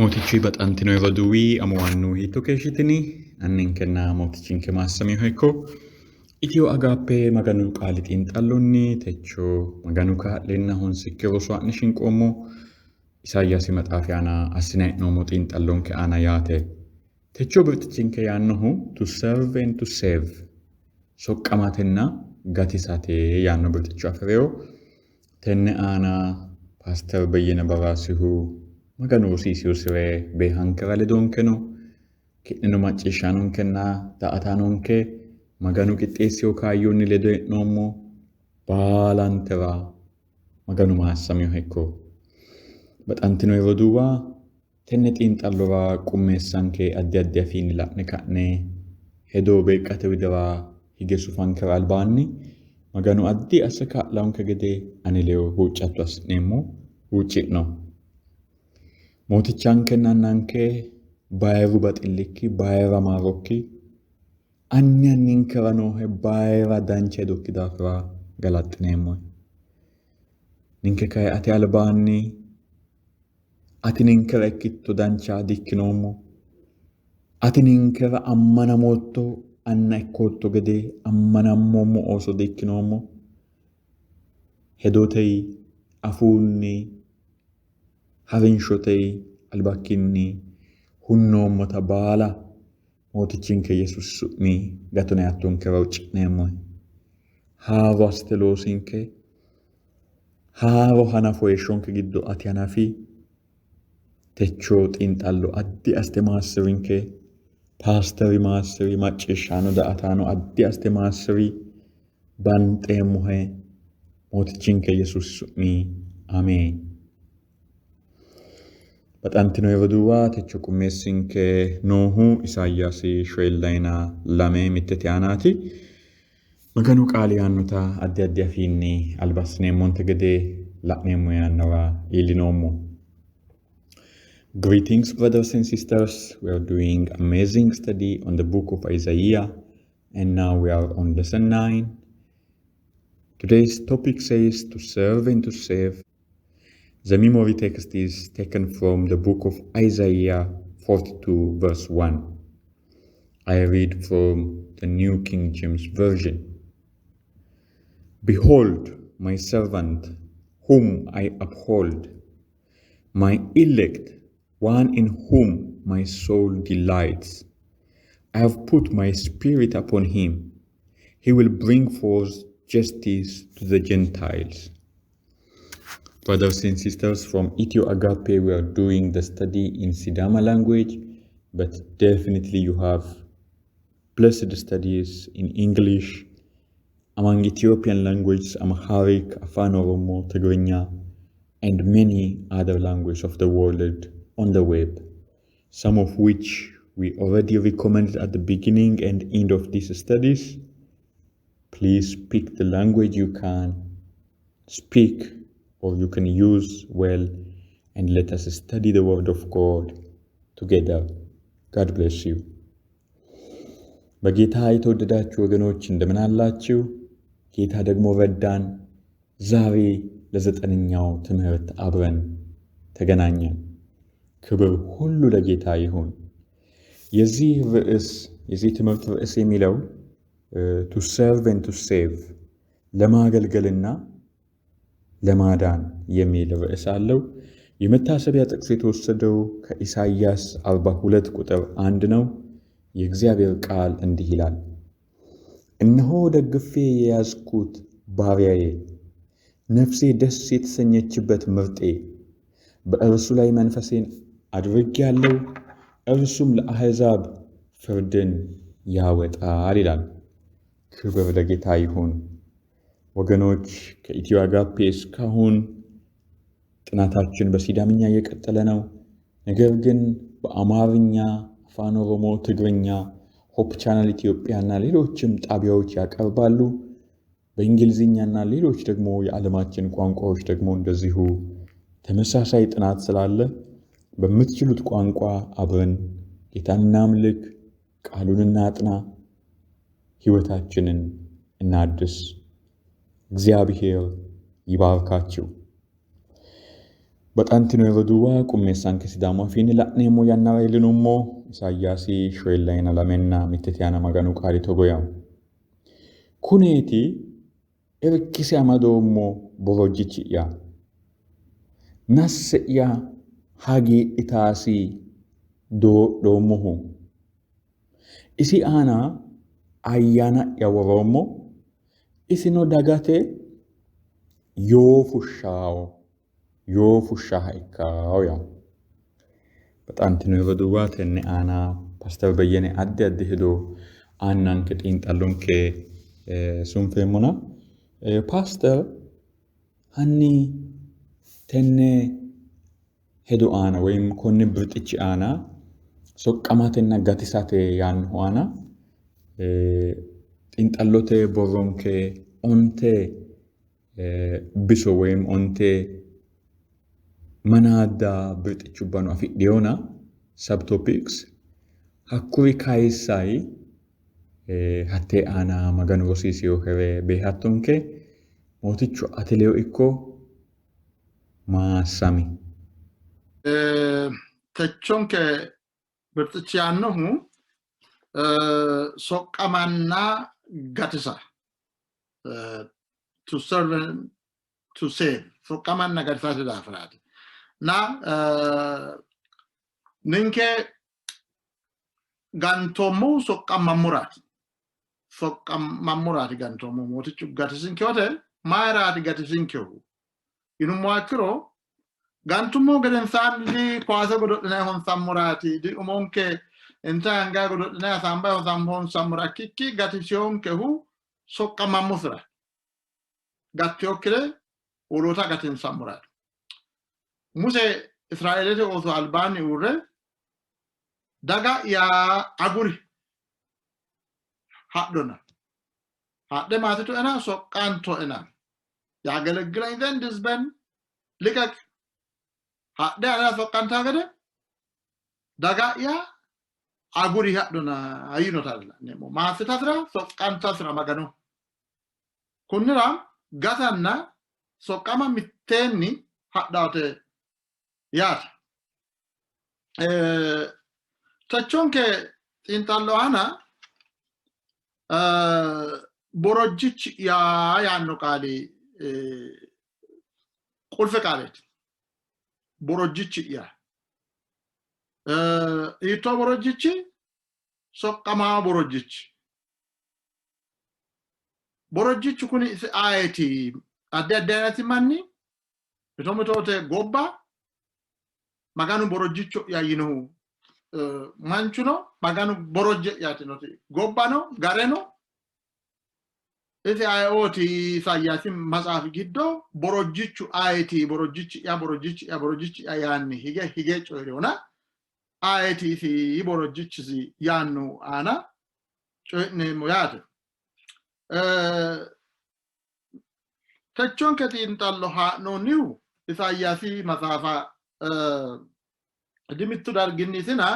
Mootichu baxantino roduuwi amuwannu hiitto keeshshitini? Anninkenna Mootichinke maassamiho ikko. Itiyo Agaappe Maganu qaali xiinxallonni techo Maganu kaa'leenna honsikki roso ha'ne shinqoommo Isayaasi maxaafi aana assinayi hee'noommo xiinxallonke aana yaate. Techo birxichinke yaannohu to serve and to save, soqqamatenna gatisate yaanno birxicho afi'rino. Tenne aana Paaster Beyyene Baraasihu Maganu rosiisiyosire beehankera ledonke no. Ki'neno macciishshaanonkenna daa''ataanonke Maganu qixxeessino kaayyonni ledo hee'noommo. Baalantera Maganu maassaminoha ikko. Baxantino roduuwa, tenne xiinxallora qummeessanke addi addi afiinni la'ne ka'ne hedo beeqqate widira hige sufankera albaanni Maganu addi asse kaa'lannonke gede ani ledo huuccatto assi'neemmo. Huucci'no. Mootichankenna Annanke, bayiru baxillikki, bayira maarokki, anni anninkera noohe bayira dancha hedokki daafira galaxxineemmohe. Ninke kayi ate albaanni ati ninkera ikkitto dancha dikkinoommo. Ati ninkera ammanamootto anna ikkootto gede ammanammoommo ooso dikkinoommo. Hedotey, afuunni, harinshotey albakkiinni hunnoommota baala Mootichinke Yesuusi su'mi gatona yaattonkera huucci'neemmohe. Haaro assite loosinke, haaro hanafo heeshshonke giddo ati hanafi. Techo xiinxallo addi assite maassi'rinke. Paasteri maassi'ri, macciishshaano daa''ataano addi assite maassi'ri. Banxeemmohe Mootichinke Yesuusi su'mi ameen. Baxantino roduuwa, techo qummeessinke noohu Isayaasi 42 mittete aanaati. Maganu qaali yaannota addi addi afiinni alba assineemmonte gede la'neemmo yannara iillinoommo. Greetings, brothers and sisters. We are doing amazing study on the book of Isaiah, and now we are on lesson 9. Today's topic says to serve and to save. The memory text is taken from the book of Isaiah 42, verse 1. I read from the New King James Version. Behold, my servant, whom I uphold, my elect, one in whom my soul delights. I have put my spirit upon him. He will bring forth justice to the Gentiles. Brothers and sisters from Ethio Agape, we are doing the study in Sidama language, but definitely you have blessed studies in English, among Ethiopian languages, Amharic, Afan Oromo, Tigrinya, and many other languages of the world on the web, some of which we already recommended at the beginning and end of these studies. Please pick the language you can speak or you can use well, and let us study the Word of God together. God bless you. በጌታ የተወደዳችሁ ወገኖች፣ እንደምን አላችሁ? ጌታ ደግሞ ረዳን። ዛሬ ለዘጠነኛው ትምህርት አብረን ተገናኘን። ክብር ሁሉ ለጌታ ይሁን። የዚህ ርዕስ፣ የዚህ ትምህርት ርዕስ የሚለው to serve and to save፣ ለማገልገልና ለማዳን የሚል ርዕስ አለው። የመታሰቢያ ጥቅስ የተወሰደው ከኢሳይያስ 42 ቁጥር 1 ነው። የእግዚአብሔር ቃል እንዲህ ይላል፣ እነሆ ደግፌ የያዝኩት ባሪያዬ፣ ነፍሴ ደስ የተሰኘችበት ምርጤ፣ በእርሱ ላይ መንፈሴን አድርጌአለሁ፣ እርሱም ለአሕዛብ ፍርድን ያወጣል ይላል። ክብር ለጌታ ይሁን። ወገኖች፣ ከኢትዮ አጋፔ እስካሁን ጥናታችን በሲዳምኛ እየቀጠለ ነው። ነገር ግን በአማርኛ፣ አፋን ኦሮሞ፣ ትግርኛ፣ Hope Channel ኢትዮጵያ እና ሌሎችም ጣቢያዎች ያቀርባሉ። በእንግሊዝኛና ሌሎች ደግሞ የዓለማችን ቋንቋዎች ደግሞ እንደዚሁ ተመሳሳይ ጥናት ስላለ በምትችሉት ቋንቋ አብረን ጌታን እናምልክ፣ ቃሉን እናጥና፣ ሕይወታችንን እናድስ። እግዚአብሔር ይባርካችሁ። Baxantino roduuwa, qummeessanke Sidaamu afiinni la'neemmo yannara iillinummo. Isayaasi 42:1 aana Maganu qaali togo yaanno. Kuneeti irkise amadoommo borojjichi'ya, nasse'ya hagiidhitaasi doodhoommohu, isi aana ayyaana'ya woroommo, isino dagate yoo fushshawo, yoo fushshaha ikkawo yaanno. Baxantino roduuwa, tenne aana Paaster Beyyene addi addi hedo aannanke xiinxallonke sunfeemmona. Paaster, hanni tenne hedo aana woyim konni birxichi aana soqqamatenna gatisate yaannohu aana xiinxallote borronke 9 biso woyim 9 manaadda birxichubbano afidheyona subtopics hakkuri kayissayi hattee aana Maganu rosiisiyohere beehattonke. Mootichu ate ledo ikko, maassami. Techonke birxichi yaannohu soqqamanna gatisa, to serve and to save, soqqamanna gatisate daafiraati. Na ninke gantoommohu soqqammammuraati. Soqqammammuraati gantoommohu. Mootichu gatisinke wote mayiraati gatisinkehu yinummoha ikkiro, gantummo gedensaanni di kowaase godo'linanni honsammuraati, di umonke intayi angayi godo'linanni hasaambayi honsammura ikkikki gatisiyonkehu soqqammammosira, gattiyokkire woloota gatinsammuraati. Muse Israeelete ooso albaanni uurre, daga'ya aguri hadhona, hadhe maatitoena soqqantoena, ያገለግለኝ ዘንድ ሕዝቤን ልቀቅ፣ hadhe anera soqqantaa gede daga'ya aguri hadhona yiinota la'neemmo. Maassitasira soqqantasira Magano. Kunnira gatanna soqqama mitteenni hadhaate yaate. Techonke xiinxallo aana borojjichi yaa yaanno qaali qulfe qaaleeti. Borojjichi yaa hiittoo borojjichi? Soqqamaa borojjichi. Borojjichu kuni isi ayeti? Addi addi ayinati manni mito mitoote gobba Maganu borojjicho'ya yinohu manchuno Maganu borojje'ya yitinoti gobbano gareno isi ayeooti? Isayaasi maxaafi giddo borojjichu ayeti? Borojjichi'ya, borojjichi'ya, borojjichi'ya yaanni hige hige coyi'rihona ayeti isi borojjichisi yaanno aana coyi'neemmo yaate. Techonke xiinxallo haa'noonnihu Isayaasi maxaafa dimittu darginni isina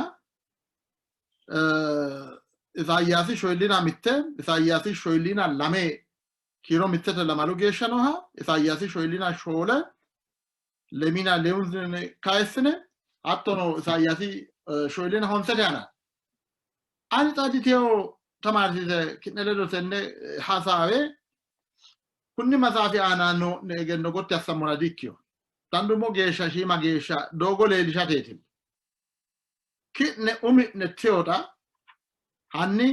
Isayaasi 42, Isayaasi 42 kiiro 1-2 geeshsha nooha, Isayaasi 44 2-4 kayissine, hattono Isayaasi 49 aana. Ani xa diteo tamaarsiise ki'ne ledo tenne hasaawe kunni maxaafi aana noo'ne egenno gotti assammora dikkino. Dandummo geeshsha shiima geeshsha doogo leellishateeti. Ki'ne umi'ne teoda hanni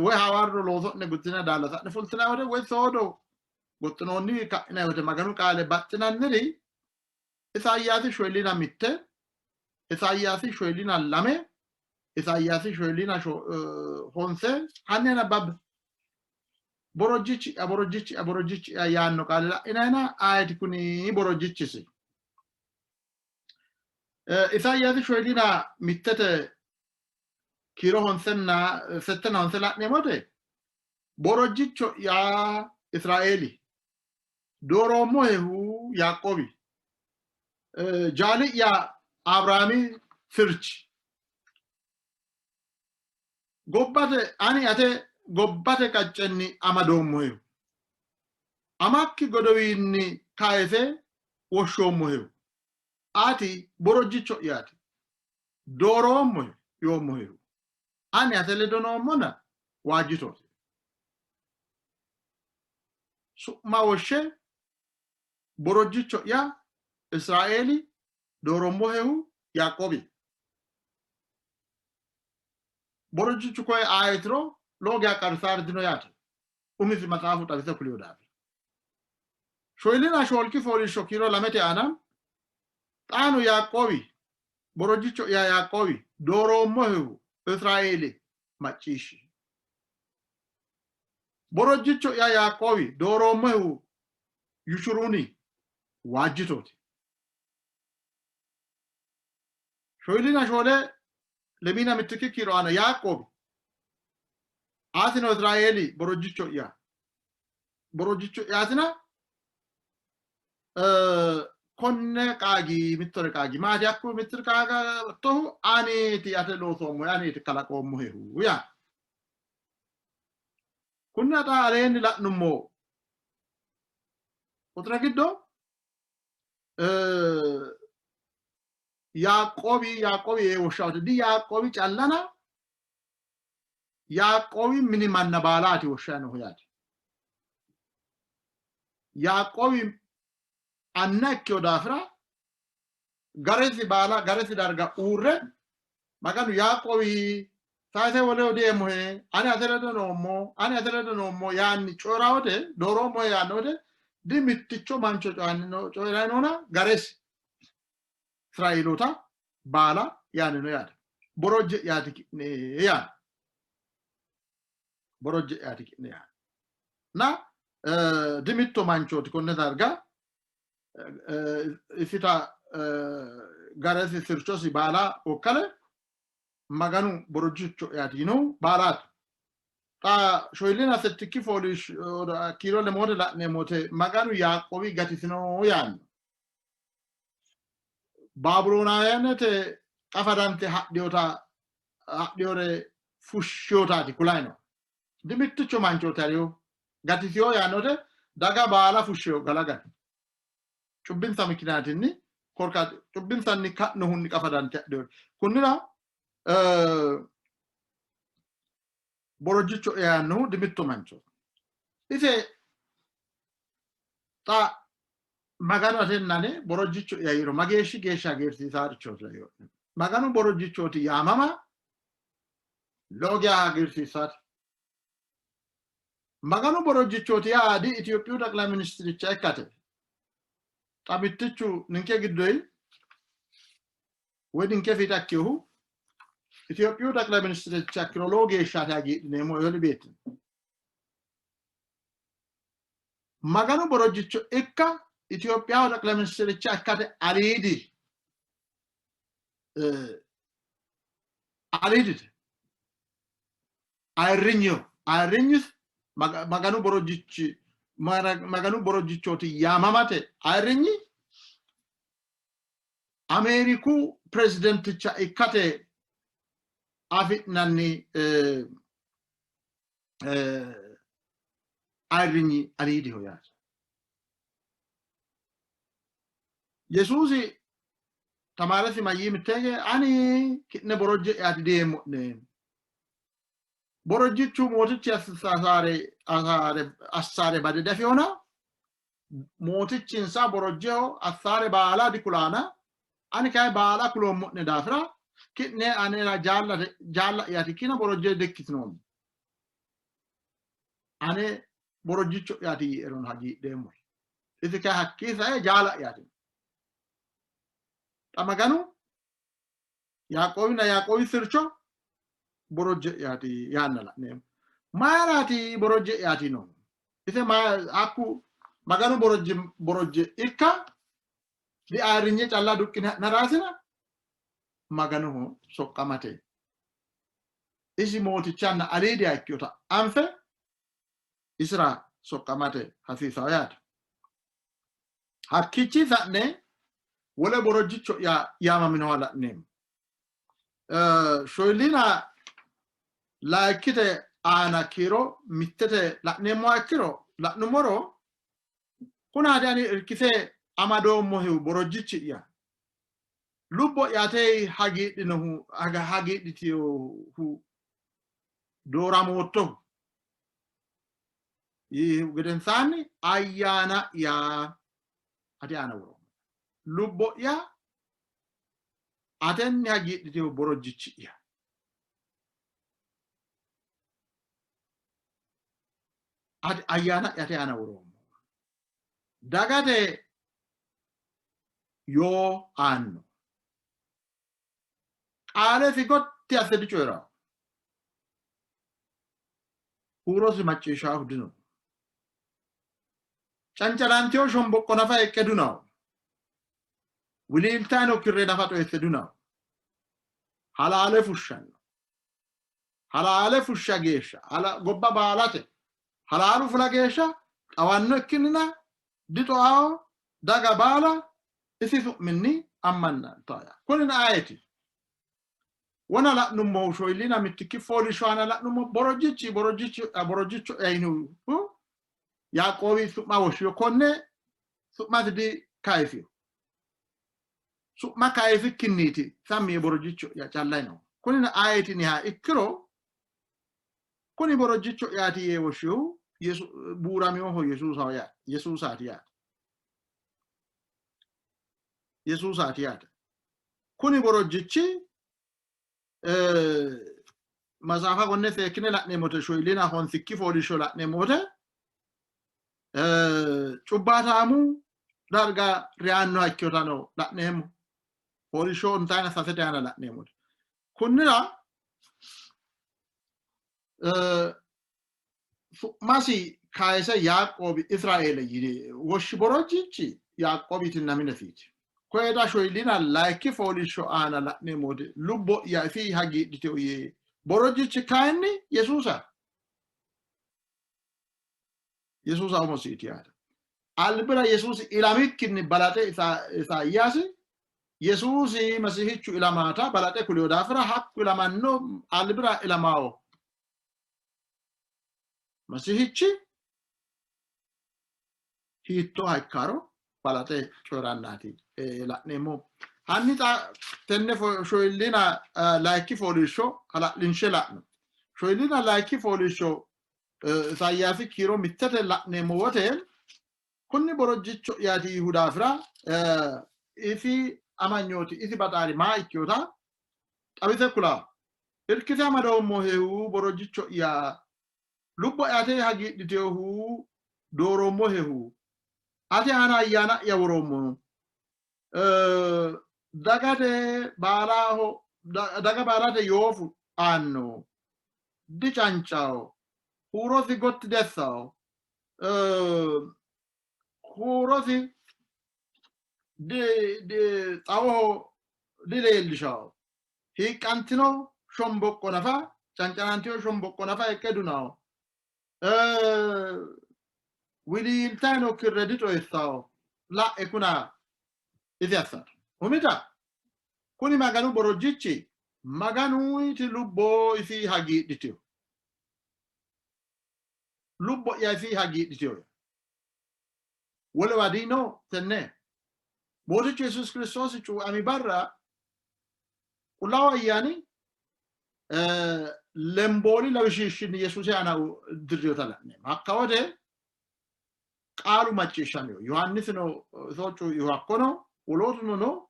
woy hawarro looso'ne guddine daallasa'ne fultinanni wote woy soodo goxxinoonni ka'inanni wote Maganu qaale baxxinanniri Isayaasi 41, Isayaasi 42, Isayaasi 49 hanni nabbabbe. Borojjichi'ya, borojjichi'ya, borojjichi'ya yaanno qaale la'inayina ayeti kuni borojjichisi? Isayaasi 41 kiiro 6-8 la'neemmote borojjicho'ya Israeeli, dooroommohehu Yaaqoobi, jaali'ya Abiraami sirchi, gobbate ani ate gobbate qaccenni amadoommohehu, amakki godowiinni kayise woshshoommohehu. Ati borojjicho'yaati, dooroommohe yoommohehu ani ate ledo noommona waajjitooti. Su'ma woshshe borojjicho'ya Israeeli dooroommohehu Yaaqoobi. Borojjichu koye ayetiro lowo geya qarrisaari dino yaate. Umisi maxaafu xawise kuliyo daafira. Shoyilina shoolki fooliishsho kiiro lamete aana xaano Yaaqoobi borojjicho'ya Yaaqoobi dooroommohehu Israeeli macciishshi. Borojjicho'ya Yaaqoobi dooroommohehu Yishuruuni waajjitooti. Shoyilina shoole lemiina mittikki kiiro aana Yaaqoobi atino Israeeli borojjicho'ya borojjicho'yaatina konne qaagi mittore qaagi maati hakku mittiri qaagattohu aneeti ate loosoommohe aneeti kalaqoommohehu yaa kunni xa aleenni la'nummo quxire giddo Yaaqoobi Yaaqoobi yee woshshawote di Yaaqoobi callana Yaaqoobi mini manna baalaati woshshayi noohu yaate. Yaaqoobi anna ikkino daafira garesi baala garesi darga uurre Maganu Yaaqoobi sayise woleho dieemmohe ani ate ledo noommo ani ate ledo noommo yaanni coyi'ra wote dooroommohe yaanno wote di mitticho mancho coyi'ranni noona garesi Israeeloota baala yaanni no yaate. Borojje'yaati ki'ne yaanno. Borojje'yaati ki'ne yaanno. Na di mitto manchooti konne darga isita garesi sirchosi baala wokkale Maganu borojjicho'yaati yinohu baalaati. Xa shoyillina settikki fooliishsho kiiro lemoote la'neemmote Maganu Yaaqoobi gatisino yaanno. Baabiloonaawyaanete qafadante hadhinota hadhinore fushshinotaati kulanni no. Dimitticho manchooti hariyo gatisiyo yaannote daga baala fushshiyo galagale. Cubbinsa mikinaatinni korkaati cubbinsanni ka'nohunni qafadante hadhinore. Kunnira borojjicho yaannohu dimitto mancho. Ise xa Maganu atenna ane borojjicho'ya yiiro mageeshshi geeshsha hagiirsiisaarichooti layo'ne. Maganu borojjichooti yaamama lowo geya hagiirsiissaate. Maganu borojjichooti yaa di Itiyophiyu xaqilay ministiricha ikkate. Xa mittichu ninke giddoyi woy ninke fiixa ikkinohu Itiyophiyu xaqilay ministiricha ikkiro lowo geeshshaati hagiidhineemmo yooli beetti. Maganu borojjicho ikka Itiyophiyaho xaqilay ministericha ikkate aliidi aliidite ayirrinyeho ayirrinyis Maganu borojjichi Maganu borojjichooti yaamamate ayirrinyi Ameeriku pirezidaanticha ikkate afi'nanni ayirrinyi aliidiho yaate. Yesuusi tamaaresi mayyii mitteege ani ki'ne borojje'yaati diyeemmo'ne. Borojjichu mootichi assaare bade dafihona mootichinsa borojjeho assaare baala dikulaana ani kayi baala kuloommo'ne daafira ki'ne anera jaalla'yaati ikkina borojje dikkitinoonni. Ane borojjicho'yaati yiierono hagiidheemmo. Isi kayi hakkii sae jaala'yaati. Xa Maganu Yaaqoobinna Yaaqoobi sircho borojje'yaati yaanna la'neemmo. Mayiraati borojje'yaati no? Ise hakku Maganu borojje borojje ikka diayirrinye calla duqqine ha'naraasina Maganoho soqqamate. Isi mootichanna aliidiha ikkinota anfe isira soqqamate hasiisawo yaate. Hakkiichi sa'ne wole borojjicho yaamaminoha la'neemmo. Shoyillina layikkite aana kiiro mittete la'neemmoha ikkiro la'nummoro kunaati ani irkise amadoommohehu borojjichi'ya. Lubbo'ya ate hagiidhinohu hagiidhitinohu dooramoottohu yiihu gedensaanni ayyaana'ya ate aana woroommo. Lubbo'ya atenni hagiidhitino borojjichi'ya. Ayyaana'ya ate aana woroommo. Dagate yoo aanno. Qaalesi gotti asse dicoyi'ranno. Huurosi macciishshaahu dino. Cancanantino shomboqqo nafa eqqe dunawo. Wiliiltanni noo kirre nafa xoyisse dunawo. Halaale fushshanno. Halaale fushsha geeshsha gobba baalate halaalu fula geeshsha xawanno ikkinnina dixoawo daga baala isi su'minni ammannanto. Kunino ayeti? Wona la'nummohu shoyillina mittikki fooliishsho aana la'nummo borojjichi borojjichi borojjicho einohu Yaaqoobi su'ma woshshiyo konne su'masi dikayisino. Su'ma kayisikkinniiti sammi yee borojjicho'ya calla yinohu. Kunino ayeti yiniha ikkiro kuni borojjicho'yaati yee woshshihu buuraminoho Yesuusaho yaate. Yesuusaati yaate. Yesuusaati yaate. Kuni borojjichi matsaafa konne seekkine la'neemmote shoyillina honsikki fooliishsho la'neemmo wote cubbaataamu darga reyannoha ikkinotano la'neemmo. Fooliishsho ontayina sasete aana la'neemmote. Kunnira su'masi kayise Yaaqoobi Israeele yine woshshi borojjichi Yaaqoobiitinna minesiiti. Koyeda shoyillina layikki fooliishsho aana la'neemmo wote lubbo'ya isi hagiidhitino yee borojjichi kayinni Yesuusa. Yesuusa umosiiti yaate. Albira Yesuusi ilamikkinni balaxe Isaayyaasi Yesuusi Masihichu ilamaata balaxe kulino daafira hakku ilamanno albira ilamawo Masihichi hiittooha ikkaro balaxe coyi'rannaati la'neemmo. Hanni xa tenne shoyillina layikki fooliishsho hala'linshe la'no. Shoyillina layikki fooliishsho Isayaasi kiiro mittete la'neemmo wote kunni borojjicho'yaati yiihu daafira isi amanyooti isi baxaari maa ikkinota xawise kula. Irkise amadoommohehu borojjicho'ya, lubbo'ya ate hagiidhitinohu dooroommohehu, ate aana ayyaana'ya woroommo. Dagate baalaho daga baalate yoo aanno, dicancawo, huurosi gotti diassawo, huurosi xawoho dileellishawo. Hiiqqantino shomboqqo nafa, cancanantino shomboqqo nafa eqqe dunawo. Wiliiltayi noo kirre dixoyissawo. La'e kuna isi assanno. Umita, kuni Maganu borojjichi Maganuyti lubbo isi hagiidhitino. Lubbo'ya isi hagiidhitino. Wolewa dino tenne. Mootichu Yesuusi Kiristoosi cuuami barra Qullaawu Ayyaani lembooli lawishshinni Yesuusi aana dirrinota la'neemmo. Hakka wote qaalu macciishshamino. Yohaannisino iso cuuihu hakko no, wolootuno no,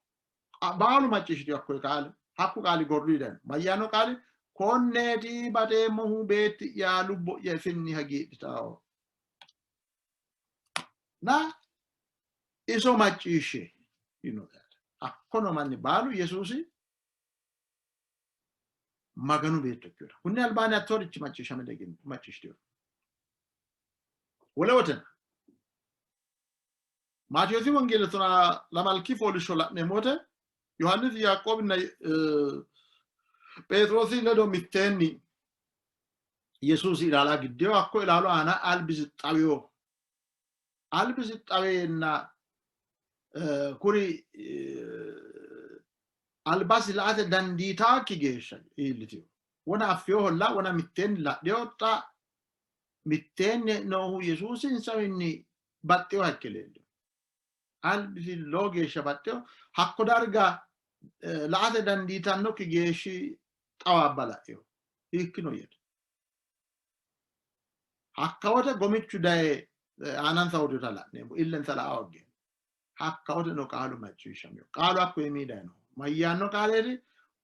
baalu macciishshitino hakkoye qaale. Hakku qaali gordu dayino. Mayyaanno qaali? Konneeti baxeemmohu beetti'ya, lubbo'ya isinni hagiidhitanno. Na iso macciishshe yiino. Hakko noo manni baalu Yesuusi Maganu beetto ikkinota. Kunni albaanni hattoorichi macciishshame macciishshitino. Wole wotena Maatewoosi Wongeele tonaa lamalki fooliishsho la'neemmo wote Yohaannisi, Yaaqoobinna Pheexiroosi ledo mitteenni Yesuusi ilaala giddeyo hakko ilaalu aana albisi xawiyo. Albisi xaweenna kuri albasi la''ate dandiitaakki geeshsha iillitino. Wona affinoholla, wona mitteenni la'dhino, xa mitteenni noohu Yesuusi insawinni baxxinoha ikke leellino. Albisi lowo geeshsha baxxino. Hakko darga la"ate dandiitannokki geeshshi xawaabba la'ino. Hiikkino yete. Hakkawote gomichu daye aanansa uurrita la'neemmo. Illensa la'a hooggeemmo. Hakkawote no qaalu macciishshamino. Qaalu hakko iimii dayino. Mayyaanno qaaleeti?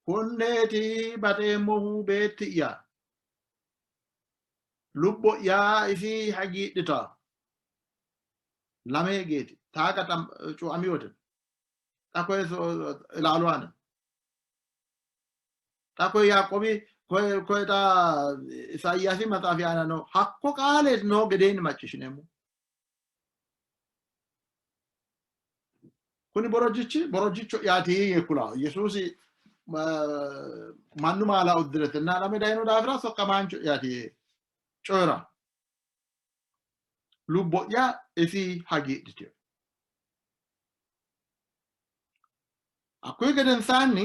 Konneeti baxeemmohu beetti'ya. Lubbo'ya isi hagiidhita. Lame geeti. Taaqa cuuamiyote. Xa koye ilaalu aana. Xa koye Yaaqoobi koye koye xa Isayaasi maxaafi aana no. Hakko qaale noo gedeenni macciishshineemmo. Kuni borojjichi borojjicho'yaati yee kula. Yesuusi mannu maala uddiretenna alame dayino daafira soqqamaancho'yaati yee coyi'ra. Lubbo'ya isi hagiidhitino. Hakkuyi gedensaanni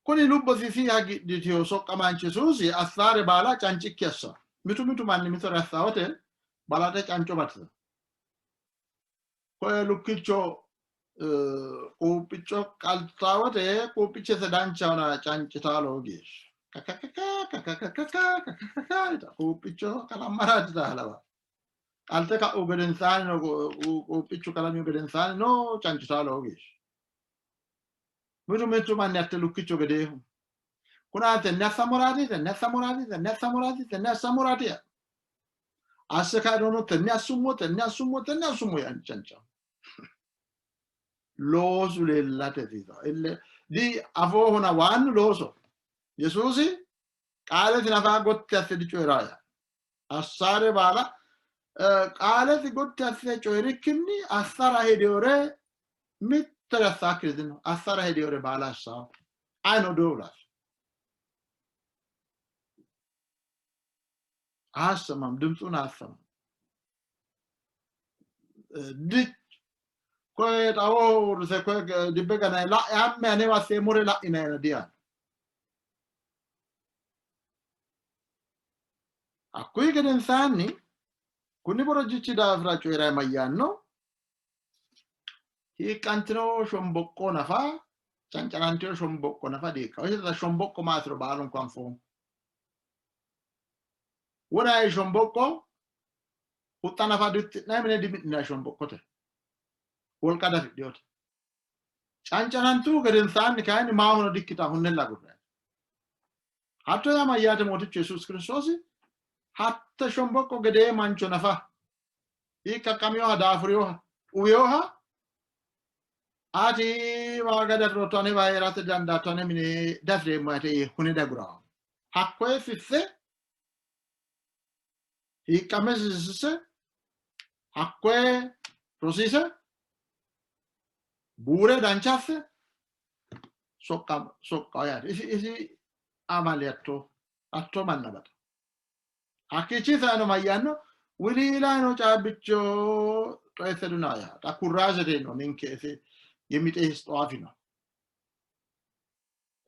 kuni lubbosi isi hagiidhitino soqqamaanchi Yesuusi assaare baala cancikki assa. Mitu mitu manni mitore assawote balaxe canco batisa. Koye lukkicho quuphicho qaltaa wote quuphichese danchahona cancitaa lowo geeshsha. Kakakaka yita quuphicho qalammaraati lawa. Qalte ka'u gedensaani no quuphichu qalamihu gedensaani no cancitaa lowo geeshsha. Mitu mitu manni hatte lukkicho gedeehu. Kuna tenne assammoraati, tenne assammoraati, tenne assammoraati, tenne assammoraati. Asse kainono tenne assummo, tenne assummo, tenne assummo yaanni cancamu. Loosu leellate hasiisanno. Ille di afoohona waannu looso. Yesuusi qaalesi nafa gotti asse dicoyi'raa yaanno. Assaare baala qaalesi gotti asse coyi'rikkinni assara hedewore mittore assaakkiri dino. Assara hedewore baala assawo. Ayino doowulaasi. አያሰማም፣ ድምፁን አያሰማም። ድጭ koye xawoho uurrise koye dibbe ganay la'e anewa asseemmore la'inayna diyaanno. Hakkuyi gedensaanni kunni borojjichi daafira coyi'ray mayyaanno? Hiiqqantino shomboqqo nafa cancanantino shomboqqo nafa diikka. Shomboqqo maatiro baalunku anfoommo. Wodayi shomboqqo huxxa nafa dihuxxi'nanni mine dimi'ninanni shomboqqote. Wolqa dafidhinote. Cancanantuhu gedensaanni kayinni maahono dikkita hunnella agurranni. Hatto yaa mayyaate Mootichu Yesuusi Kiristoosi hatte shomboqqo gedee mancho nafa hiiqqaqqaminoha daafurinoha uwinoha ati waaga dafirootto anewa hee'rate dandaatto ane mine dafireemmo yate yee hune dagurawo. Hakkoye fiffe hiiqqamme sisse hakkoye rosiise buure dancha asse soqqawo yaate. Isi isi amali hatto hatto manna baxa. Hakkiichi saeno mayyaanno wiliilaano caabbicho xoyisse duna yaa xa kurraazete no ninke isi የሚጤስ ጧፊ ነው።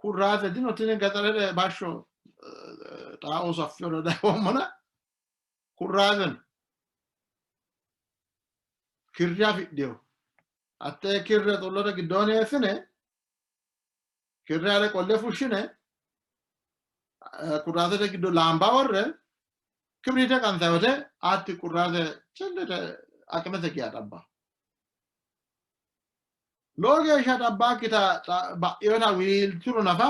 Kurraaze dino tini gaxarete bashsho xaao saffiyono dayoommona kurraaze no. Kirre afidhino. Hattee kirre xullote giddoonni eessine kirre ale qolle fushshine kurraazete giddo laamba worre kibiriite qansayi wote hatti kurraaze cillite aqimete geya xabba. Lowo geeshsha xabbaakkita ba'inota wiliilturo nafa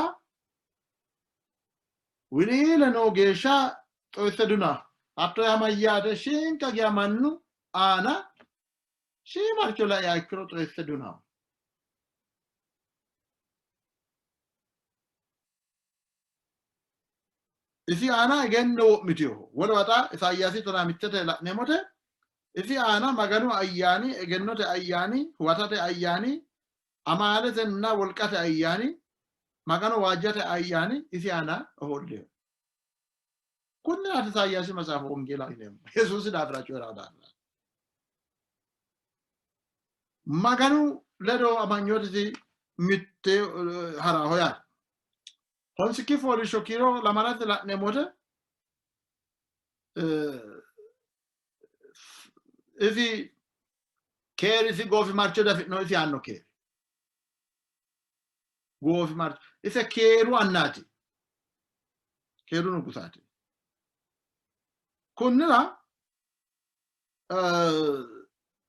wiliile noo geeshsha xoyisse duna. Hatto yaa mayyaate? Shiinqa geya mannu aana shiimaricho laiha ikkiro xoyisse duna. Isi aana egenno wo'mitinoho. Wolewa xa Isayaasi tonaa mittete la'neemmote isi aana Maganu ayyaani, egennote ayyaani, huwatate ayyaani, amaaletenna wolqate ayyaani, Magano waajjate ayyaani isi aana ofollino. Kunniraati Isayaasi maxaafa wongeela yineemmo. Yesuusi daafira coyi'ra daafira. Maganu ledo amanyootisi mitte haraho yaate. Honsikki fooliishsho kiiro lamalate la'neemmo wote isi keerisi goofimarcho diafi'no isi aanno keeri. Goofimarchu ise keeru annaati. Keeru nugusaati. Kunnira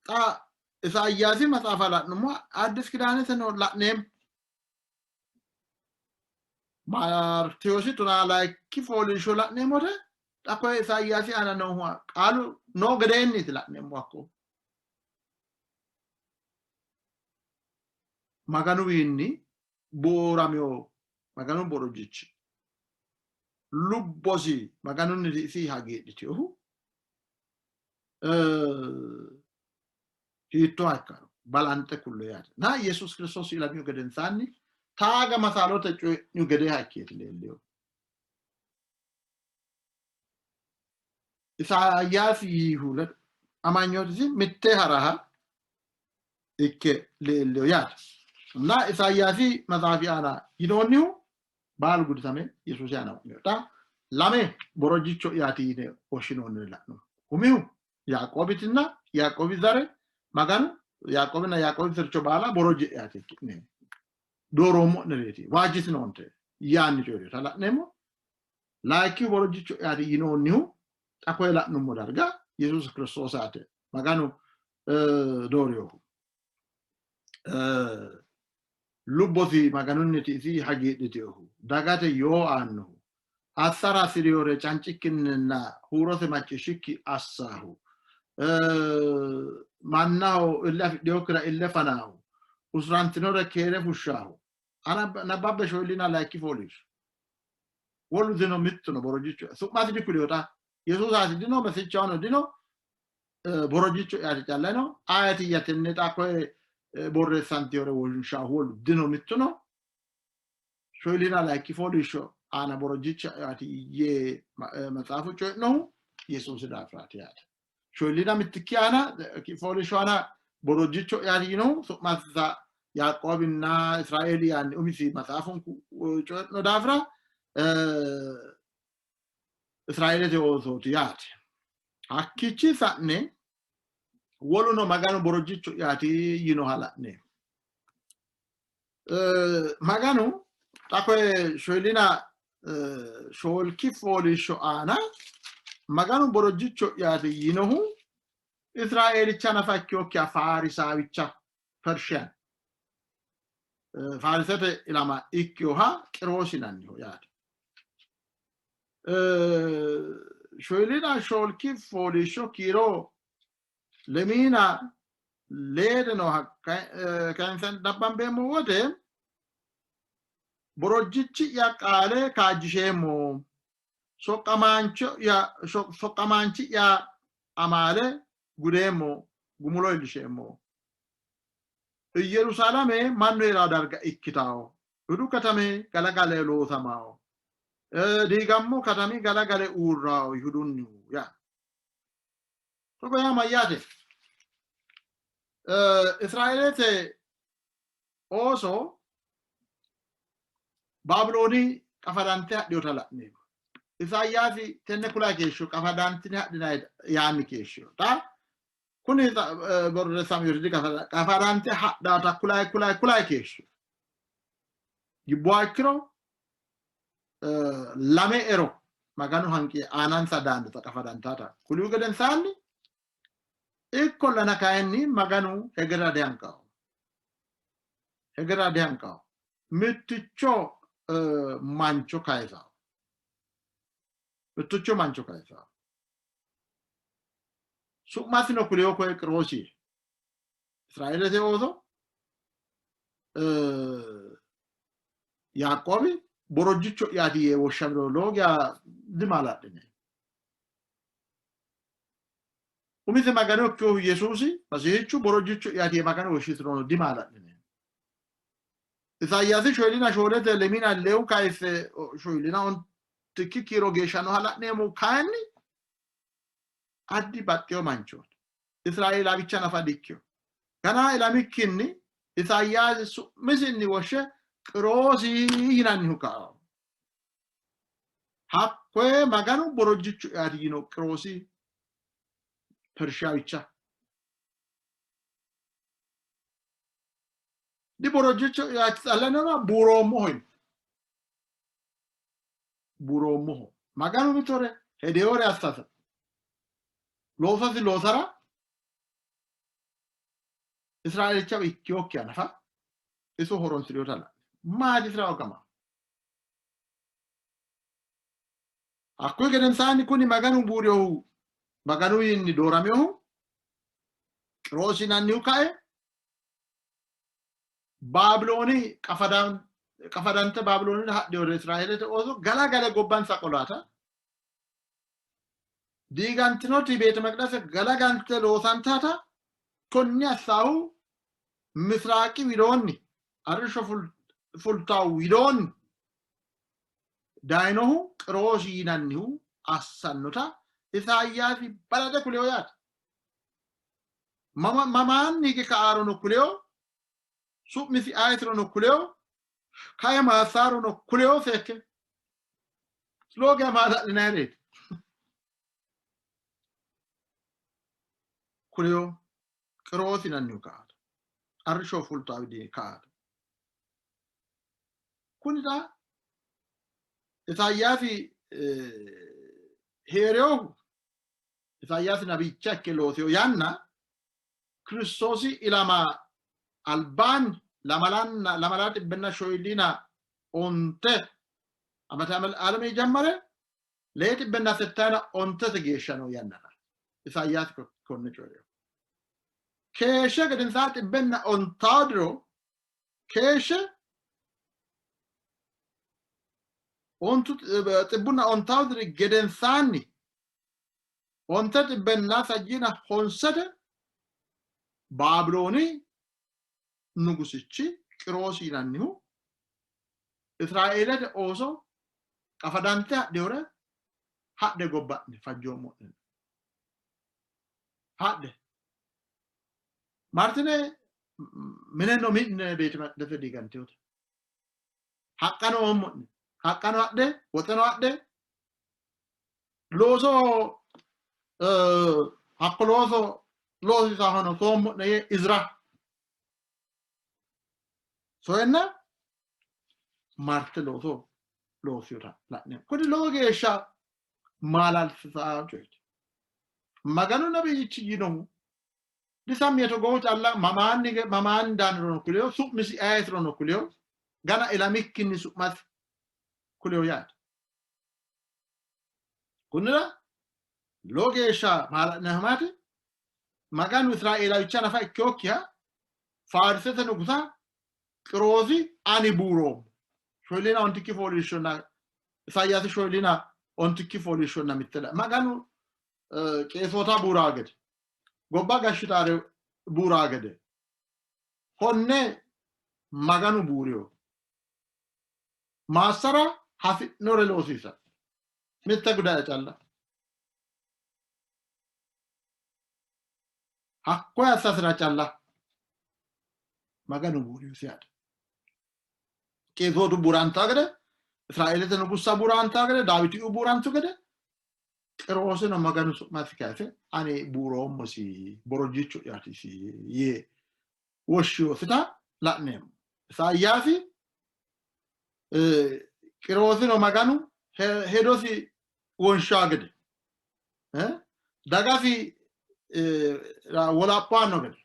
xa Isaayyaasi maxaafa la'nummo Addis Kidaaneseno la'neemmo. Maartewoosi tonaa layikki fooliishsho la'neemmote xa koye Isaayyaasi aana noohu qaalu noo gedeenniiti la'neemmo hakko. Maganuwiinni booramino Maganu borojjichi lubbosi Maganunniti isi hagiidhitinohu hiittooha ikkaro balanxe kullo yaate. Na Yesuus Kiristoosi ilamihu gedensaanni taaga masaalote coyi'nihu gedeeha ikkeeti leellino. Isayaasi yiihu ledo amanyootisi mitte haraha ikke leellino yaate. Na Isayaasi maxaafi aana yinoonnihu baalu gudisame Yesuusi aana wo'mino. Xa lame borojjicho'yaati yine woshshinoonnire la'no. Umihu Yaaqoobitinna Yaaqoobi zare Maganu Yaaqoobinna Yaaqoobi sircho baala borojje'yaati ki'ne dooroommo'nereeti waajjitinoonte yaanni coyi'rinota la'neemmo. Layikkihu borojjicho'yaati yinoonnihu xa koye la'nummo darga Yesuusi Kiristoosaati Maganu doorinohu. Lubbosi Maganunniti isi hagiidhitinohu, dagate yoo aannohu, assara hasi'rinore cancikkinninna huurose macciishshikki assaahu, mannaho ille afidhinokkira ille fanaahu, usurantinore keere fushshaahu. Nabbabbe shoyillina layikki fooliishsho. Wolu dino mittuno borojjichu su'masi dikulino xa Yesuusaati dino, Mesichahono dino, borojjicho'yaati calla no. Ayetiyya tenne xa koye borreessantiyore wonshaahu wolu dino mittuno. Shoyillina layikki fooliishsho aana borojjicha'yaati yee maxaafu coyi'nohu Yesuusi daafiraati yaate. Shoyillina mittikki aana fooliishsho aana borojjicho'yaati yinohu su'mansa Yaaqoobinna Israeeli yaanni umisi maxaafunku coyi'no daafira Israeelete oosooti yaate. Hakkiichi sa'ne woluno Maganu borojjicho'yaati yinoha la'ne. Maganu xa koye shoyillina shoolki fooliishsho aana Maganu borojjicho'yaati yinohu Israeelicha nafa ikkinokkiha Faarisaawicha Pershiyan Faarisete ilama ikkinoha Qiroosi yinanniho yaate. Shoyillina shoolki fooliishsho kiiro lemiina leede nooha kayinse nabbambeemmo wote borojjichi'ya qaale kaajjisheemmo, soqqamaanchi'ya amaale gudeemmo, gumulo iillisheemmo. Iyyerusalame mannu hee'ranno darga ikkitanno, Yihudu katami galagale loosamanno, diigammo katami galagale uurranno Yihudunnihu yaa. Togo yaa mayyaate? Israeelete ooso Baabilooni qafadante hadhinota la'neemmo. Isayaasi tenne kula keeshsho qafadantine hadhina yaanni keeshshino. Xa kuni borreessaminori qafadante hadhata kulayi kulayi kulayi keeshshino. Gibbuwa ikkiro lame ero Maganu hanqi aanansa daannota qafadantata kulihu gedensaanni ikkollana kayinni Maganu hegerera dihanqaho. Hegerera dihanqaho. Mitticho mancho kayisaho. Mitticho mancho kayisaho. Su'masino kuliho koye Qiroosi. Israeelete ooso Yaaqoobi borojjicho'yaati yee woshshamiro lowo geya dimaala'line. Umise Magano ikkinohu Yesuusi Masihichu borojjicho'yaati yee Magano woshshisirono dimaala'line. Isayaasi shoyilina shoolete lemina lewu kayisse shoyilina ontikki kiiro geeshsha nooha la'neemmo kayinni addi baxxeyo manchooti. Israeelawicha nafa dikkino. Ganaa ilamikkinni Isayaasi su'misinni woshshe Qiroosi yinannihu kao. Hakkoye Maganu borojjicho'yaati yino Qiroosi Pershaawicha. Diborojjicho yaachixallanora buuroommoho yino. Buuroommoho. Maganu mitore hedeewore assasa loososi loosara Israeelicha ikkiyokkiha nafa iso horonsi'rinota la'ne. Maati Israel gama? Hakkuyi gedensaanni kuni Maganu buurinohu Maganuwiinni dooraminohu Qiroosi yinannihu kae Baabilooni qafadante Baabiloonira hadhinori Israeelete ooso galagale gobbansa qolaata diigantinoti beete maqidase galagante loosantata konni assaahu misiraaqi widoonni arrishsho fultawu widoonni dayinohu Qiroosi yinannihu assannota Isayaasi balaxe kuleyo yaate. Mamaanni hige ka'aarono kuleyo, su'misi ayetirono kuleyo, kae maassaarono kuleyo seekke. Lowo geya maala'linannireeti. Kuleyo Qiroosi yinannihu ka'aata. Arrishsho fultawo widii ka'aata. Kuni xa Isayaasi hee'rinohu Isayaasi nabicha ikke loosino yanna Kiristoosi ilama albaanni lamalanna lamala xibbenna shoyilina onte amate alame jammare lee xibbenna settayina ontete geeshsha noo yannara Isayaasi konne coyi'rino. Keeshshe gedensaa xibbenna ontawo diro keeshshe ontu xibbunna ontawo diri gedensaanni onte xibbenna sajjina honsete Baabilooni nugusichi Qiroosi yinannihu Israeelete ooso qafadante hadhinore hadhe gobba'ne fajjoommo'ne hadhe martine mineno mi'ne beete maqidese diigantinote haqqano oommo'ne haqqano adhe woxeno adhe looso hakko looso loosiisahono soommo'ne yee Izira soyenna marte looso loossinota la'neemmo. Kuni lowo geeshsha maalalsiisanno coyeeti. Maganu nabiyyichi yiinohu disammi yee togoohu calla mamaanni mamaanni daanirono kuleyo, su'misi ayetirono kuleyo, gana ilamikkinni su'masi kuleyo yaate. Kunnira lowo geeshsha maala'linanni Maganu Israeelawicha nafa ikkinokkiha Faarisete nugusa Qiroosi ani buuroommo. Shoyilina ontikki fooliishshonna Isayaasi shoyilina ontikki fooliishshonna mitte Maganu qeesoota buuraa gede gobba gashshitaare buuraa gede konne Maganu buuriyo maassara hasi'nore loosiisa mitte gudaye calla hakkoye assasira calla Maganu buuriyosi yaate. Qeesootu buuranta gede, Israeelete nugussa buuranta gede, Daawitiu buurantu gede, Qiroosino Maganu su'masi kayise ani buuroommosi borojjicho'yaatisi yee woshshinosita la'neemmo. Isayaasi Qiroosino Maganu hedosi wonshaa gede dagasi wolaphaanno gede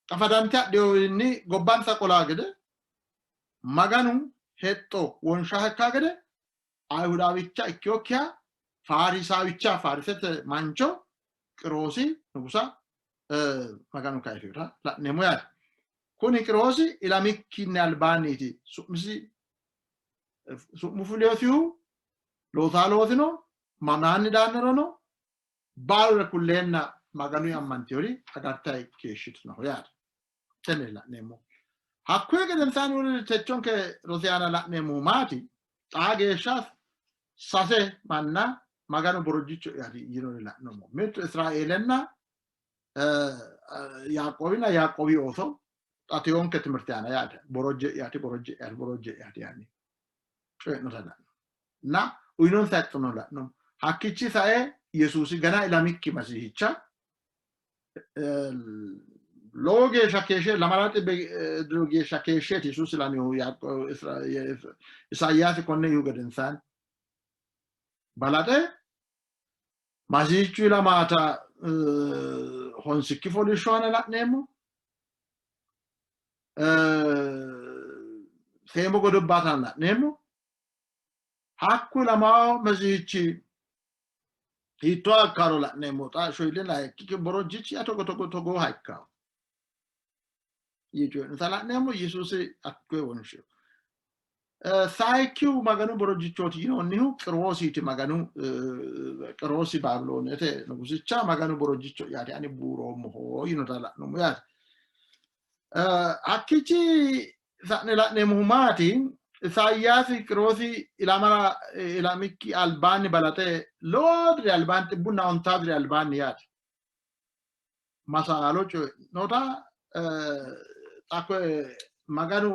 qafadante hadhinowiinni gobbansa qolaa gede Maganu hexxo wonsha ikkaa gede Ayihudaawicha ikkinokkiha Faarisaawicha Faarisete mancho Qiroosi nugusa Maganu kayisinota la'neemmo yaate. Kuni Qiroosi ilamikkinni albaanniiti su'misi su'mu fuliyosihu loosaa loosino mamaanni daannorono baalure kulleenna Maganu ammantiyori agartayi keeshshitinoho yaate. Tenne la'neemmo. Hakkuyi gedensaanni woluri techonke rosi aana la'neemmohu maati? Xaa geeshsha sase manna Maganu borojjicho'yaati yinore la'noommo. Mittu Israeelenna Yaaqoobinna Yaaqoobi ooso xatiyonke timirte aana yaate borojje'yaati borojje'yaati borojje'yaati yaanni coyi'nota la'no. Na uyinonsa hexxono la'no. Hakkichi sae Yesuusi gana ilamikki Masihicha Lowo geeshsha keeshshe lamala xibbe diro geeshsha keeshsheeti Yesuusi ilamihu Isayaasi konne yiihu gedensaanni balaxe Masiichu ilamaata honsikki fooliishsho aana la'neemmo. Seemo godobbaata la'neemmo. Hakku ilamawo Mesihichi hiittoo akkaro la'neemmo. Xa shoyille layinki borojjichi togo togo togooha ikkawo yee coyi'nota la'neemmo. Yesuusi hakkoye wonshino. Sayikkihu Maganu borojjichooti yinoonnihu Qiroosiiti. Maganu Qiroosi Baabiloonete nugusicha Maganu borojjicho yaate ani buuroommoho yinota la'noommo yaate. Hakkiichi sa'ne la'neemmohu maati? Isayaasi Qiroosi ilamara ilamikki albaanni balaxe lowo diri albaanni 150 diri albaanni yaate masaalo coyi'nota xa koye Maganu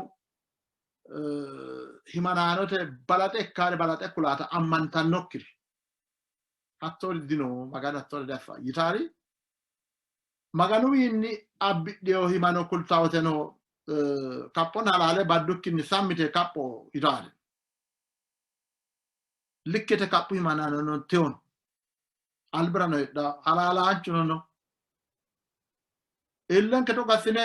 himanaanote balaxe ikkaare balaxe kulaata ammantannokkiri hattoori dino Maganu hattoori diaffa yitaari Maganuwiinni abbidhino himano kultawoteno kaphonna halaale baddukkinni sammite kapho yitaari likkete kaphu himanaano no tewono albirano heedha halaalaanchuno no illenke togo assine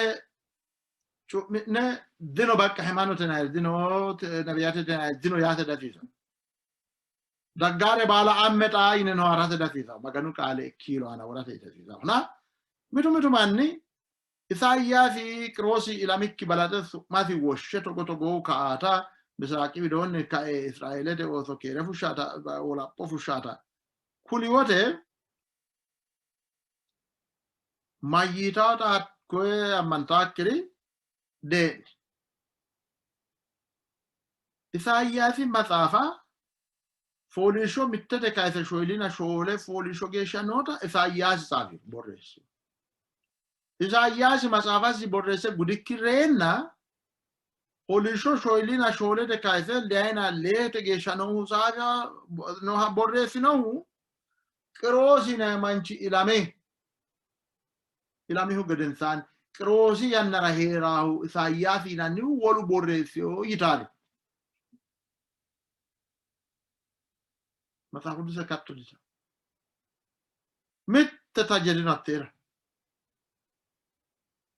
cu'mi'ne dino baqqa himanote nayi dino nabiyatete nayi dino yaate dasiisa daggaare baala amme xaa yine no harate dasiisa Maganu qaale kiilo aana worate dasiisa na mitu mitu manni Isayaasi Qiroosi ilamikki balaxe su'masi woshshe togo togoo kaata Misiraaqi widoonni kae Israeelete ooso keere fushshaata wolapho fushshaata kuli wote mayyiitaata hakkoye ammantaakkiri dee'ni. Isayaasi maxaafa fooliishsho mittete kayise shoyilina shoole fooliishsho geeshsha noota Isayaasi tsaafi borreessi. Isayaasi maxaafasi borreesse gudikki reenna fooliishsho shoyilina shoolete kayise leyina leete geeshsha noohu tsaafi nooha borreessinohu Qiroosi yinanni manchi ilame ilamihu gedensaanni Qiroosi yannara hee'raahu Isayaasi yinannihu wolu borreessino yitaari. Maxaafu Quduse katto dita. Mitte taje dino hatteera.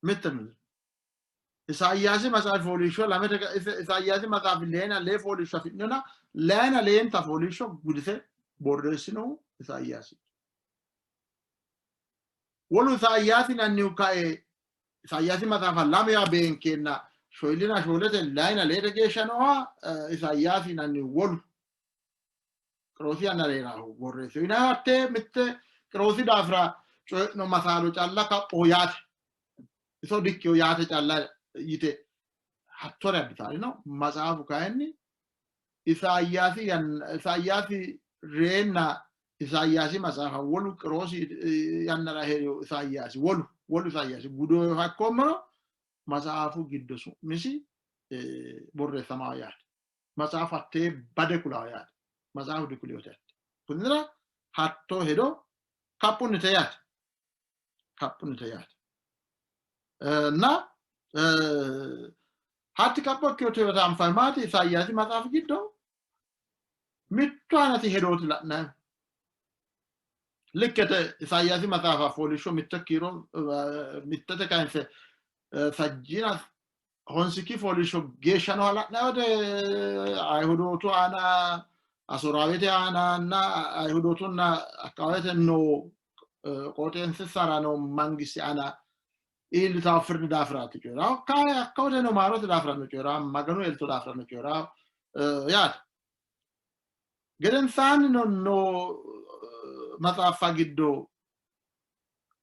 Mitte no. Isayaasi maxaafi fooliishsho lamete Isayaasi maxaafi leena lee fooliishsho afi'nona leena leenta fooliishsho gudise borreessinohu Isayaasi. Wolu Isayaasi yinannihu kae Isayaasi maxaafa lamewa beenkeenna shoyilina shoolete layina leete geeshsha nooha Isayaasi yinannihu wolu Qiroosi yannara hee'raahu borreessino. Yinanni hattee mitte Qiroosi daafira coyi'no masaalo calla kaphoho yaate iso dikkiyo yaate calla yite hattore abbitaarino. Matsaafu kayinni Isayaasi yanna Isayaasi reenna Isayaasi matsaafa wolu Qiroosi yannara hee'riyo Isayaasi wolu wolu Isayaasi gudoyo hakkoommero matsaafu giddo su'misi borreessamaho yaate. Matsaafu hattee bade kulaho yaate. Matsaafu dikuliyote yaate. Kunnira hattoo hedo kaphunnite yaate. Kaphunnite yaate. Na hatti kapho ikkinote anfanni maati Isayaasi maxaafi giddo mittu aanati hedooti la'nanni. Likkete Isayaasi maxaafa fooliishsho mitte kiiro mittete kayinse sajjina honsikki fooliishsho geeshsha nooha la'nanni wote Ayihudootu aana Asoraawete aananna Ayihudootunna akkawaawete noo qooxeessinsara noo mangiste aana iillitawo firdi daafiraati coyi'rawo. Kayi hakka wote no maarote daafirano coyi'rawo, Maganu elto daafirano coyi'rawo yaate. Gedensaanni no noo maxaaffa giddo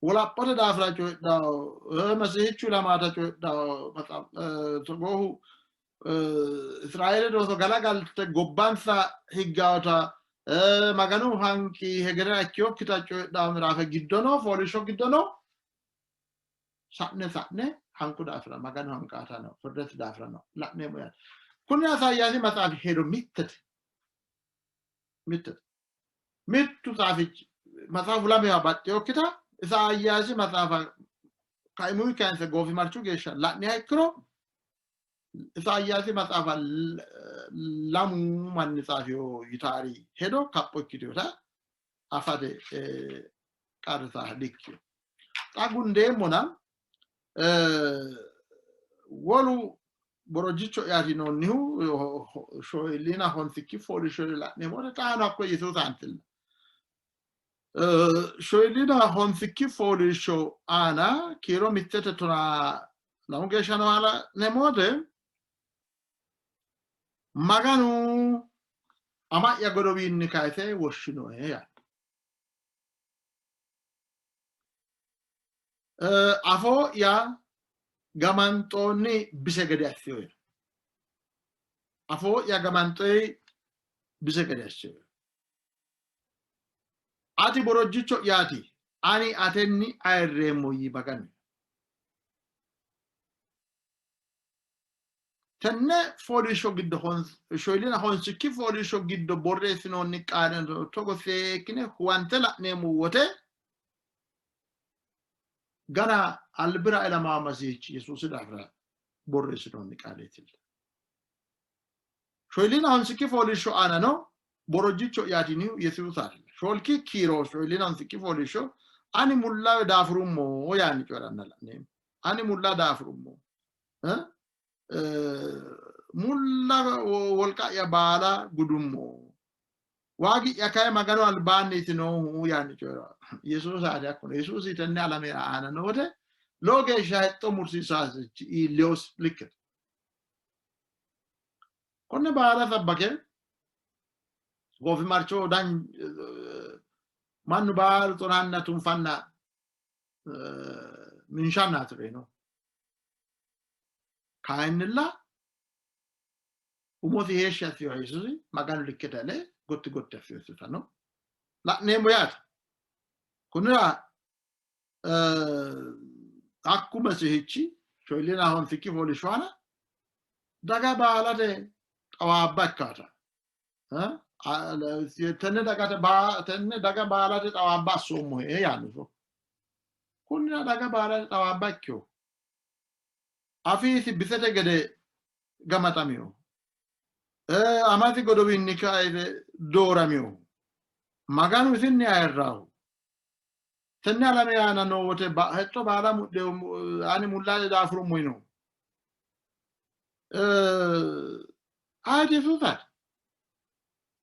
wolaphote daafira coyidhawo, Mesihichu ilamaata coyidhawo, togoohu Israeele dooso galagalte gobbansa higgawota Maganu hanqi hegerera ikkinokkita coyidhawo miraafe giddo no, fooliishsho giddo no. Sa'ne sa'ne hanqu daafira Maganu hanqaata no, firdete daafira no la'neemmo yaate. Kuni Isayaasi maxaafi hedo mittete. Mittete. Mittu xaafichi maxaafu lamewa baxxinokkita Isayaasi maxaafa Kaimunni kayinse goofimarchu geeshsha la'niha ikkiro Isayaasi maxaafa lamu manni xaafino yitaari hedo kapho ikkitinota afate qarrisaa dikkino. Xa gundeemmona wolu borojjicho'yaati yinoonnihu shoyillina honsikki fooliishsho la'neemmo wote xaano hakko Yesuusaantilla. Shoyillina honsikki fooliishsho aana kiiro mittete 12 geeshsha nooha la'neemmo wote Maganu ama'ya godowiinni kayise woshshinoe yaanno. Afoo'ya gamanxoonni bise gede assinoe. Afoo'ya gamanxoyi bise gede assinoe. Ati borojjicho'yaati, ani atenni ayirreemmo yii Maganu. Tenne fooliishsho giddo shoyilina honsikki fooliishsho giddo borreessinoonni qaale togo seekkine huwante la'neemmo wote gana albira ilamaa Masiihichi Yesuusi daafira borreessinoonni qaaleetilla. Shoyilina honsikki fooliishsho aanano borojjicho'yaati yinihu Yesuusaati. Shoolki kiiro shoyilina honsikki fooliishsho ani mullawe daafurummo yaanni coyi'ranna la'neemmo. Ani mulla daafurummo. Mulla wolqa'ya baala gudummo. Waagi'ya kayi Maganu albaanniiti noohu yaanni coyi'ra. Yesuusaati hakkuno. Yesuusi tenne alame aana noote lowo geeshsha hexxo mursiisaasichi iillinosi likkete. Konne baala sabbake goofimarcho mannu baalu xonanna tunfanna minshannaati reyino. Kayinnilla umosi heeshshi assinoha Yesuusi Maganu likkete ale gotti gotti assinositano la'neemmo yaate. Kunnira hakku Mesihichi shoyillina honsikki fooliishsho aana daga baalate xawaabba ikkaata. Tenne dagate tenne daga baalate xawaabba assoommohe yaanno. Kunnira daga baalate xawaabba ikkino. Afiisi bisete gede gamaxamino. Amasi godowinni kayise dooramino. Maganu isinni ayirrahu. Tenne alame aana noo wote hexxo baala mudhe ani mulla daafurummo yino. Ayeti Yesuusaati.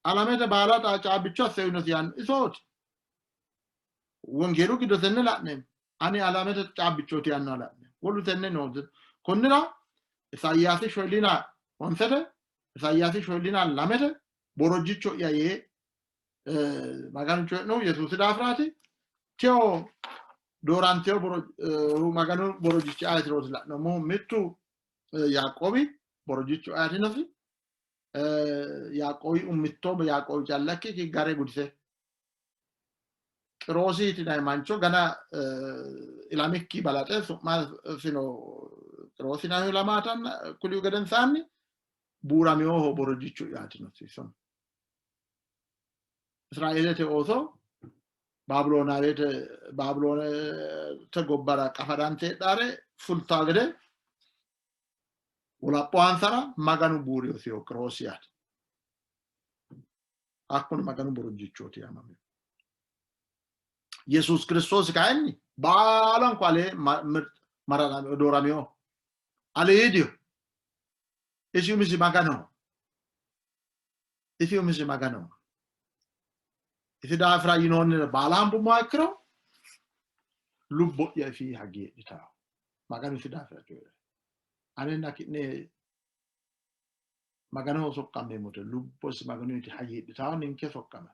Alamete baala caabbicho asse uyinosi yaanno isooti. Wongeelu giddo tenne la'neemmo. Ani alamete caabbichooti yaanno la'neemmo. Wolu tenne noo. Konnira Isayaasi shoyillina honsete, Isayaasi shoyillina lamete borojjicho'ya yee Maganu coyi'nohu Yesuusi daafiraati. Teyo doorantino Maganu borojjichi ayetirooti la'noommohu. Mittu Yaaqoobi borojjichu ayetinosi. Yaaqoobi mitto Yaaqoobi calla ikkikki gare gudise Qiroosi yinanni mancho gana ilamikki balaxe su'masino Qiroosi yinannihu ilamaatanna kulihu gedensaanni buuraminoho borojjichu yaatinosi. Israeelete ooso Baabiloonawete Baabiloonete gobbara qafadante heedhaare fultaa gede wolapho aansara Maganu buuriyosiho Qiroosi yaate. Hakkuno Maganu borojjichooti yaamamino. Yesuus Kiristoosi kayinni baalanku alee dooramino. Aliidiho. Isi umisi Maganoho. Isi umisi Maganoho. Isi daafira yinoonnire baala hambummoha ikkiro lubbo'ya isi hagiidhitanno. Maganu isi daafira coyi'ra. Anenna ki'ne Maganoho soqqammeemmote lubbosi Maganuyti hagiidhitanno ninke soqqama.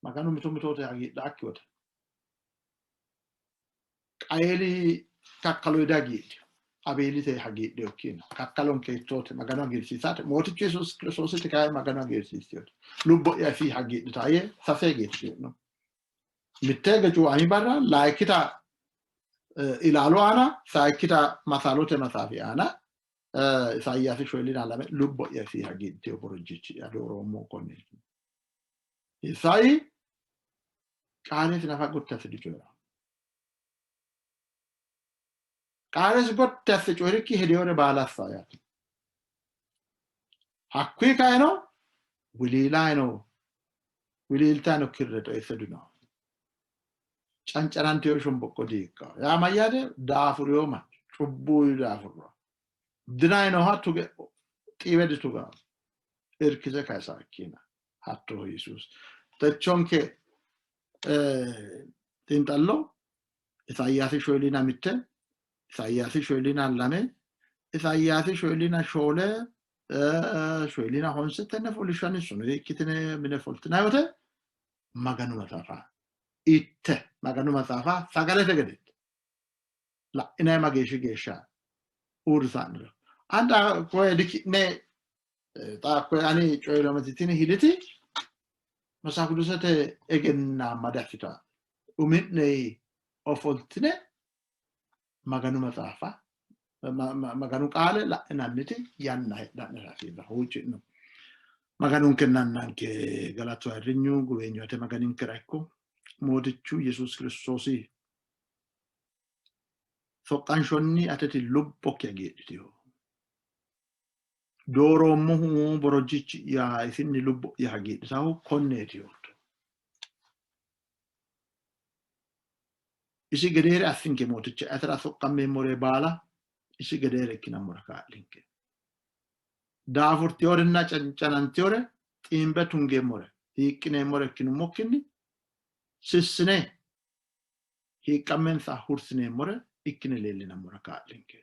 Maganu mito mitoote hagiidhaakki wote Qayeeli kakkaloyi dihagiidhino. Abeelite hagiidhino ikkiina kakkalonke hiittoote Magano hagiirsiisate. Mootichu Yesuusi Kiristoositi kayi Magano hagiirsiisinote. Lubbo'ya isi hagiidhita yee sase hige coyi'no. Mitte hige cuuami barra, layikkita ilaalu aana, sayikkita masalote maxaafi aana Isayaasi shoyillina lame lubbo'ya isi hagiidhitino borojjichi'ya dooroommo konneeti. Isayi qaalesi nafa gotti asse dicoyi'ranno. Qaalesi gotti asse coyi'rikki hedewore baala assanno yaate. Hakkuyi kaeno wiliilaayino wiliiltaayino kirre xoyisse dino. Cancananteyo shomboqqo diikkawo. Yaa mayyaate daafuriyo mancho cubbuyu daafurro. Dinayinoha tuge xiiwe ditugawo. Irkise kayisa ikkiina. Hattoho Yesuusi. Techonke xiinxallo Isayaasi shoolina mitte, Isayaasi shoolina lame, Isayaasi shoolina shoole, shoolina honse tenne fooliishshanni sunu ikkitine mine fultinanni wote Maganu maxaafa itte, Maganu maxaafa sagalete gede itte. La'inanni mageeshshi geeshsha uurrisa'niro. Anda koye diki'ne xa koye ani coyi'ramati tini hiditi Maxaafa Qidusete egennaamma diaffita. Umi'ne ofoltine Maganu maxaafa Maganu qaale la'inanniti yanna heedha'nera hasiisa huucci'no. Maganunkenna Annanke galatu ayirrinyu guweenyu ate Maganinkera ikko Mootichu Yesuusi Kiristoosi soqqanshonni ateti lubbokki hagiidhitino. Dooroommohu borojjichi'ya isinni lubbo'ya hagiidhisahu konneeti yootto. Isi gedeere assinke Mooticha, atera soqqammeemmore baala isi gedeere ikkinammora kaa'linke. Daafurtinorenna cancanantinore xiimbe tungeemmore, hiiqqineemmore ikkinummokkinni sissine hiiqqammensa hursineemmore ikkine leellinammora kaa'linke.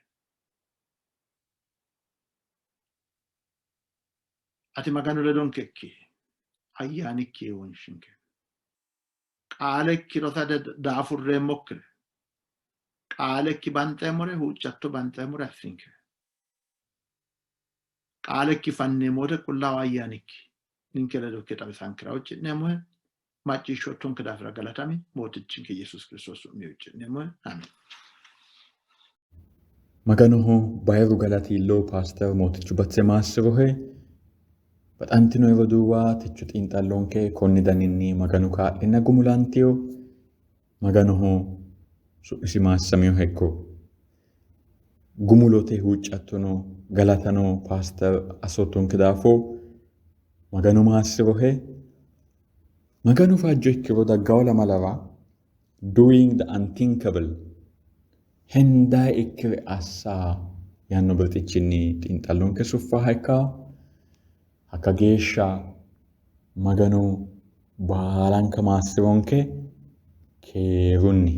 Ati Maganu ledonke ikki, ayyaanikki wonshinke. Qaalekki rosate daafurreemmokkire, qaalekki banxeemmore, huuccatto banxeemmore assinke. Qaalekki fanneemmo wote Qullaawu Ayyaanikki ninke ledo ikke xawisankera huucci'neemmohe. Macciishshoottonke daafira galatami. Mootichinke Yesuusi Kiristoosi su'minni huucci'neemmohe. Amin. Maganoho bayiru galati iillo Paaster Mootichu Batse maassi'rohe. Baxantino roduuwa techo xiinxallonke konni daninni Maganu kaa'lenna gumulantino. Maganoho su'misi maassaminoha ikko. Gumulote huuccattono galatano Paaster assoottonke daafo Maganu maassi'rohe. Maganu fajjo ikkiro daggawo lamalara Doing the Unthinkable Hendayi ikkire assa yaanno birxichinni xiinxallonke suffaha ikka. Hakka geeshsha Maganu baalanka maassi'ronke keerunni.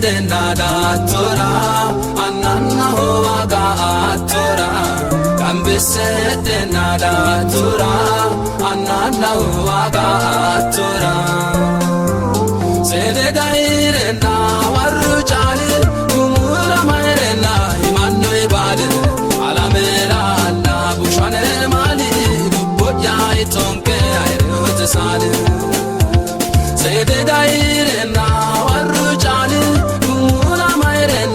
Gambisetenna daattora annannaho waaga aattora Gambisetenna daattora annannaho waaga aattora Seede dairenna warru caali gumula mayrenna himannoy baali alamela alla bushane maali lubbo'ya itonke ayreyote saali Seede dairenna warru caali gumula mayrenna.